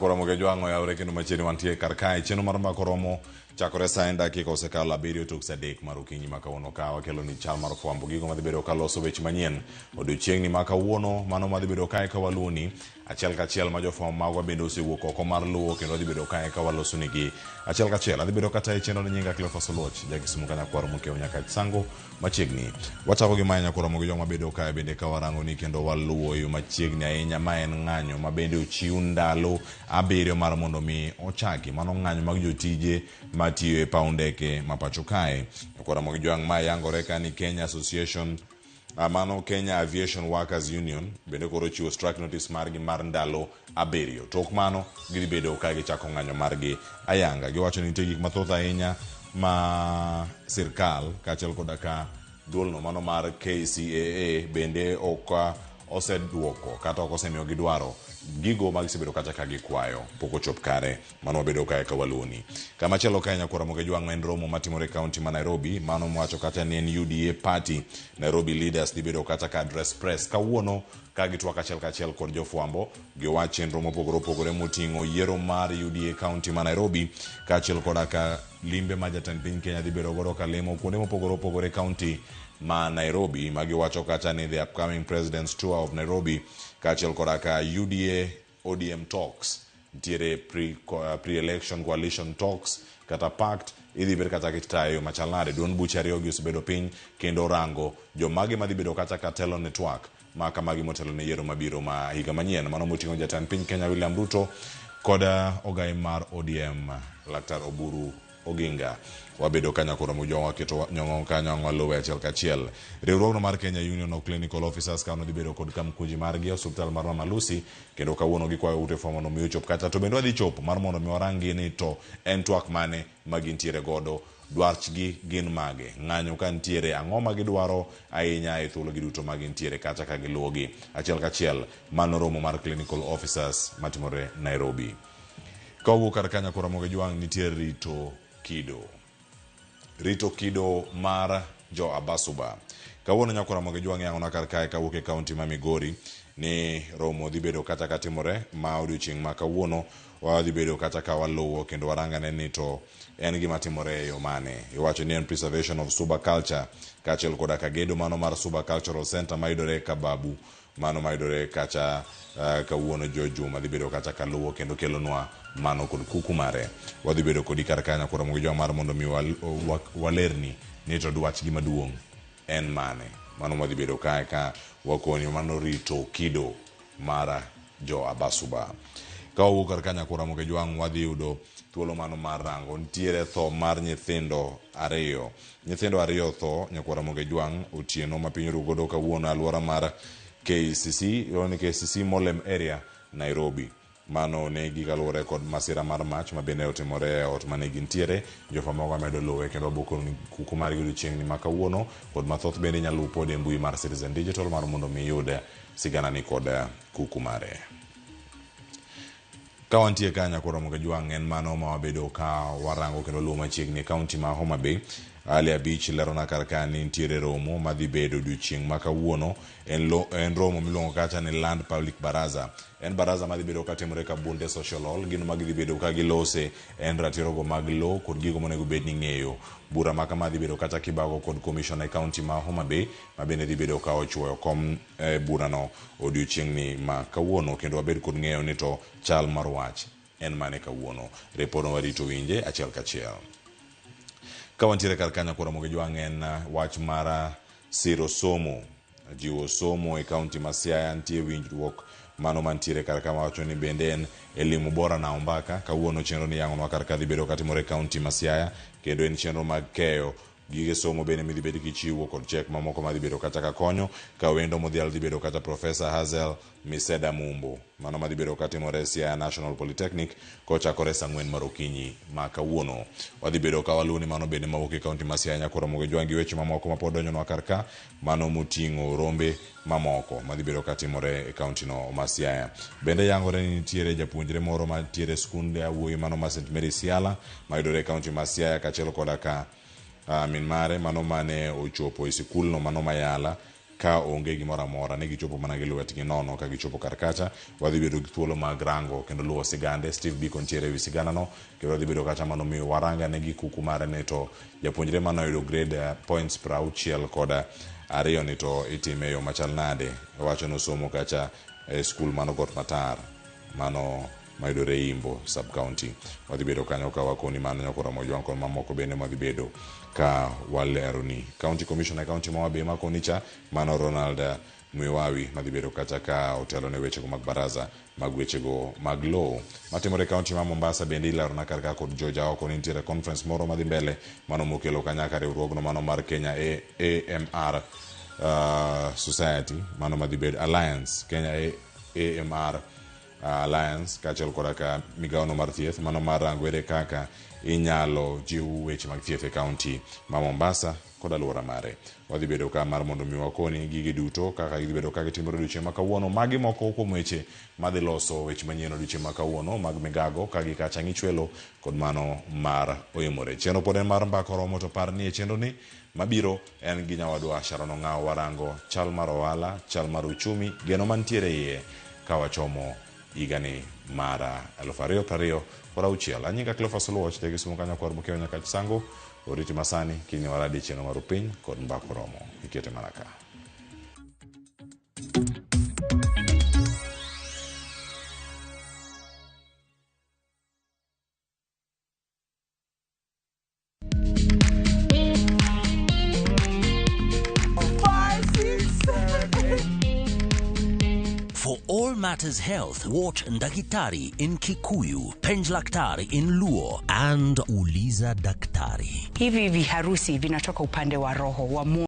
Nyakoro Ramogi Ojwang' oyawre kendo machiegni wantie kar kae. Chenro mar mbaka oromo chakore sa en dakika osekalo abiriyo tok sa adek mar okinyi ma kawuono ka wakelo ni chal mar fwambo gigo madhi bedo ka loso weche manyien odiochieng'ni ma kawuono mano madhi bedo kae ka waluwoni achiel kachiel ma jofwambo magwa bende osewuok oko mar luwo kendo wadhi bedo kae ka waloso nigi achiel kachiel. Adhi bedo kata e chenro ni nyinga Cleophas Oluoch jakisumu ka nyakwar Mokeo nyaka Sango machiegni. Wachako gi mae nyakwar Ramogi Ojwang' mabedo kae bende ka warango ni kendo waluwo e yo machiegni ahinya ma en ng'anyo ma bende ochiw ndalo abiriyo mar mondo mi ochaki. Mano ng'anyo mag jotije matiyo e paw ndeke ma pacho kae. Nyakwar Ramogi Ojwang' ma yangore ka ni Kenya Association mano Kenya Aviation Workers Union bende koro ochiwo strike notice margi mar ndalo abiriyo. Tok mano gidhi bedo ka gichako ng'anyo margi ayanga. Giwacho ni nitie gik mathoth ahinya ma sirkal kaachiel koda ka duolno mano mar KCAA bende ok oseduoko kata ok osemiyo gidwaro gigo ma gisebedo kata ka gikwayo pok ochop kare. Mano wabedo kae ka waluwoni. Kama chielo kae nyakwar Ramogi Ojwang' en romo matimore e kaunti ma Nairobi. Mano mwacho kata ni en UDA party Nairobi leaders dhi bedo kata ka address press kawuono ka gitwak achiel kachiel kod jofwambo giwach chenro mopogore opogore moting'o yiero mar UDA kaunti ma Nairobi kaachiel koda ka limbe ma jatend piny Kenya dhi bedo godo kalimo kuonde mopogore opogore e kaunti ma Nairobi ma giwacho kacha ni the upcoming president's tour of Nairobi kaachiel koda ka UDA ODM talks nitiere pre-election coalition talks kata pact idhi bed kata kitayo yo machal nade. Duond buche ariyo gi osebedo piny kendo rango jomage madhi bedo kata ka telo ne twak ma kamagi motelo ne yiero mabiro ma higa manyien. Mano moting'o jatend piny Kenya William Ruto kod ogai mar ODM Laktar Oburu Oginga. Wabedo kanyo koro mujo waketo nyong'o kanyo ang' waluwe achiel kachiel. Riwruogno mar Kenya Union of Clinical Officers kawuono dhi bedo kod kamkunji margi e osuptal mar Mama Lucy kendo kawuono gikwayo ute fwambo mondo mi ochop kacha. To bende wadhi chopo mar mondo mi waranggi ni to en twak mane ma gintiere godo, dwachgi gin mage, ng'anyo ka nitiere, ang'o ma gidwaro ahinya e thuologi duto ma gintiere kacha ka giluwogi achiel kachiel. Mano romo mar Clinical Officers matimore Nairobi. Ka wawuok kar ka Nyakwar Ramogi Ojwang' nitie rito kido. Rito kido mar jo Abasuba. Kawuono Nyakwar Ramogi Ojwang' yang'ona kar kae kawuok e kaunti ma Migori ni romo dhi bedo kata ka timore ma odiochieng' ma kawuono wadhi bedo kata ka waluwo kendo warangane ni to en gima timore e yo mane. Iwacho ni en preservation of Suba culture kaachiel koda ka gedo mano mar Suba Cultural Center mayudore Kababu Mano mayudore kacha kawuono jo Juma dhi bedo kacha kaluwo kendo kelonwa mano kod kuku mare. Wadhi bedo kodi kar kanyo koro Ramogi Jwang' mar mondo mi walerni ni to dwachgi maduong' en mane. Mano mwadhi bedo kae ka wakoni mano rito kido mar jo Abasuba. Ka wawuok kar kanyo koro Ramogi Jwang' wadhi yudo thuolo mano mar rango nitiere tho mar nyithindo ariyo. Nyithindo ariyo otho nyakwar Ramogi Ojwang' otieno ma piny orugo godo kawuono e alwora mar KCC, iluongo ni KCC Molem Area, Nairobi. Mano onegi kaluwore kod masira mar mach ma bende otimore e ot mane gintiere. Jofwambo mago medo luwe kendo wabokoni kuku margi odiochieng'ni ma kawuono kod mathoth bende inyalo luw pod e mbui mar Citizen Digital mar mondo mi iyud siganani kod kuku mare. Ka wantie ka Nyakwar Ramogi Ojwang' en mano ma wabedo ka warango kendo luwo machiegni e kaunti ma Homa Bay. Ali Abich lerona kar ka ni nitiere romo madhi bedo odiochieng' ma kawuono. En, lo, en romo miluongo kacha ni Land Public Baraza. En baraza madhi bedo katimore Kabunde Social Hall. Gino ma gidhi bedo ka gilose en ratirogo mag lowo kod gigo monego bed ni ing'eyo. Bura ma kama dhi bedo kacha kibago kod commissioner e kaunti ma Homa Bay ma bende dhi bedo ka ochuoyo kom e burano odiochieng'ni ma kawuono kendo wabed kod ng'eyo ni to chal mar wach en mane kawuono. Repodno warito winje achiel kachiel. Ka wantiere kar kanyo koro Ramogi Jwang' en wach mar siro somo, jiwo somo e kaunti ma Siaya. Nitie winjruok mano mantiere kar ka wacho ni bende en elimu bora na ombaka. Kawuono chenro ni yang'onwa kar ka dhi bedo katimore e kaunti ma Siaya kendo en chenro mag keyo gige somo bende midhi bed kichiwo kod chek mamoko madhi bedo kata ka konyo ka wendo modhial dhi bedo kata Profesa Hazel Miseda Mumbo. Mano madhi bedo katimore e Siaya National Polytechnic kochakore saa ang'wen mar okinyi ma kawuono. Wadhi bedo ka waluwo ni mano bende mawuok e kaunti ma Siaya Nyakoro Ramogi Ojwang' gi weche mamoko ma pod donjonwa kar ka mano moting'o rombe mamoko madhi bedo katimore e kaunti no ma Siaya. Bende yangore ni nitiere japuonjre moro mantiere e skund yawuoyi mano ma St Mary's Siala mayudore e kaunti ma Siaya kaachiel koda ka min mare mano mane ochopo e sikulno mano ma Yala ka onge gimoro amora. Ne gichopo mana gi lwetgi nono ka gichopo kar kacha. Wadhi bedo gi thuolo mag rango kendo luwo sigande. Steve Biko nitiere ewi siganano kendo wadhi bedo kacha mondo mi warang ane gi kuku mare ni to japuonjre mane oyudo grade points 62 ni to itime e yo machal nade. Owacho ni osomo kacha e skul mano Got Matar mano mayudore Imbo sub county. Wadhi bedo kanyo ka wakoni mano nyaka oromo jwang' kod mamoko bende madhi bedo ka waleroni. County Commissioner e county ma Homa Bay koni cha mano Ronald Mwiwawi madhi bedo kacha ka otelo ne wechego mag baraza mag wechego mag lowo. Matimore e county ma Mombasa bende ilerona kar ka kod George Aoko ni nitiere conference moro madhi mbele mano mokelo kanyaka riwruogno mano mar Kenya AMR Society mano madhi bedo Alliance Kenya AMR Alliance kaachiel koda ka migawono mar thieth mano mar rango ere kaka inyalo jiw weche mag thieth e kaunti ma Mombasa kod alwora mare. Wadhi bedo ka mar mondo mi wakoni gigi duto kaka gidhi bedo ka gitimore odiochieng' ma kawuono. Magi moko kuom weche madhi loso weche manyien odiochieng' ma kawuono mag migago ka gi kacha ng'ichwelo kod mano mar oimore. Chenro pod en mar mbaka oromo to par ni e chenro ni mabiro en gi nyawadwa Sharon Ong'awo warango chal mar ohala, chal mar uchumi, geno mantiere iye ka wachomo higani mar 2026. Anyinga Cleophas Oluoch, ja Kisumu kanyo kwar Mokeo nyaka Chisango. Oriti masani kiny waradi chenro mar upiny kod mbaka oromo. Ikete mana ka. Five, six, seven, eight. For all matters health, watch Ndakitari in Kikuyu, Penj Laktari in Luo, and Uliza Daktari. Hivi viharusi vinatoka upande wa roho wa moyo.